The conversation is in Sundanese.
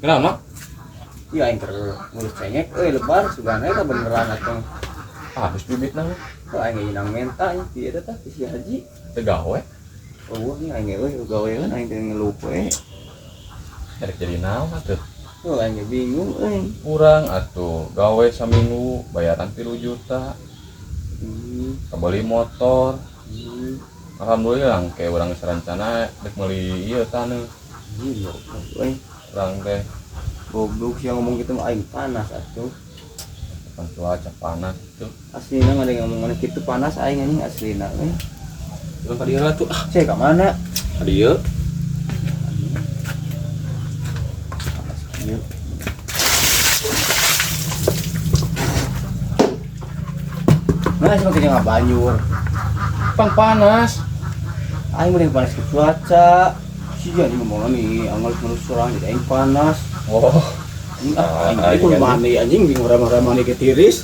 Kenapa, Mak? Iya aing keur ngurus cengek euy lebar sugana eta beneran atuh. Ah, geus bibitna mah. Tuh aing ge menta ieu ti eta tah ti si Haji. Teu gawe. Oh, nih aing ge euy gawean aing teh ngeluh we. Erek jadi naon atuh? Tuh aing ge bingung euy. Urang atuh gawe saminggu bayaran 3 juta. Kabeli motor. Alhamdulillah kayak urang geus rencana rek meuli ieu taneuh. Iya, euy. Urang teh goblok sih ngomong gitu mah aing panas atuh. Kan cuaca panas tuh. Aslina nggak ada yang ngomong gitu panas aing anjing aslina euy. Urang ka dieu lah tuh. Ah, Cek ka mana? Ka dieu. Panas kieu. Nah, sih makin nggak banjur. Pang panas. Aing mending panas ke cuaca. Si jadi ngomong nih, anggal ngurus orang jadi aing panas. Oh. Anjing, ah, aing Ah, kudu iya. mandi anjing bingung ramah-ramah ke tiris.